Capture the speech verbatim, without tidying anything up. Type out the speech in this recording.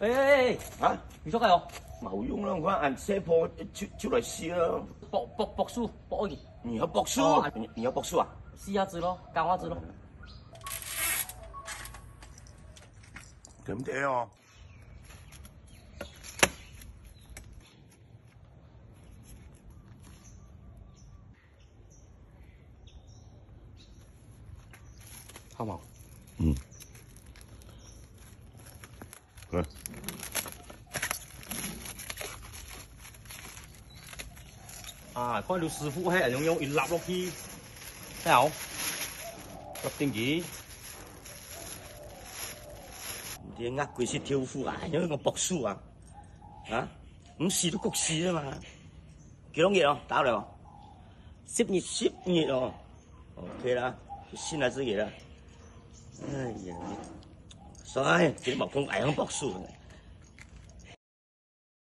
哎哎哎，啊？你做啥哦？冇用啦，我看恁細泡就就來試啊。博博博士，博二。你要博士？哦，啊。你你要博士啊？試下子咯，搞下子咯。对不对哦？ 好無？嗯。來。啊，看劉師傅係用用一粒落去，好，落進去。你个鬼食豆腐啊，還有个博士啊，啊，毋死都焗死了嘛。 幾多日哦？打來哦？十日。十日哦。OK啦，就信了這個啦。哎呀，你，所以，這個無講愛用博士呢。